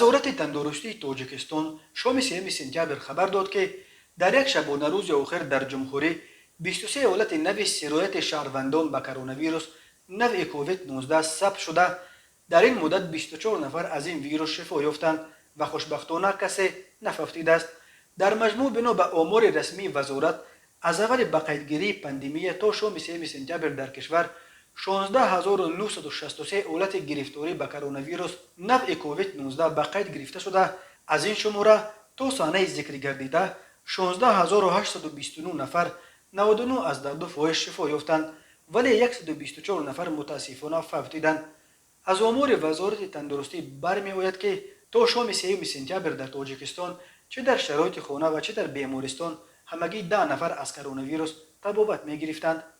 Вазорати тандурустии Тоҷикистон шоми 3 сентябр хабар дод, ки дар як шабонарӯзи охир дар ҷумҳурӣ 23 ҳолати нави сирояти шаҳрвандон ба коронавирус навъи COVID-19 сабт шуда, дар ин муддат 24 нафар аз ин вирус шифо ёфтанд ва хушбахтона касе нафавтидааст. Дар маҷмӯъ, бино ба омори расмии вазорат, аз аввали ба қайдгирии пандемия то шоми 3 сентябр дар кишвар 16 963 ҳолати гирифторӣ ба коронавирус навъи COVID-19 ба қайд гирифта шуда, аз ин шумора то санаи зикргардида 16 829 нафар, 99,2%, шифо ёфтанд, вале 124 нафар мутаассифона фавтиданд. Аз омори Вазорати тандурустӣ бармеояд, ки то шоми 3 сентябр дар Тоҷикистон чӣ дар шароити хона ва чӣ дар бемористон ҳамагӣ 10 нафар аз коронавирус табобат мегирифтанд.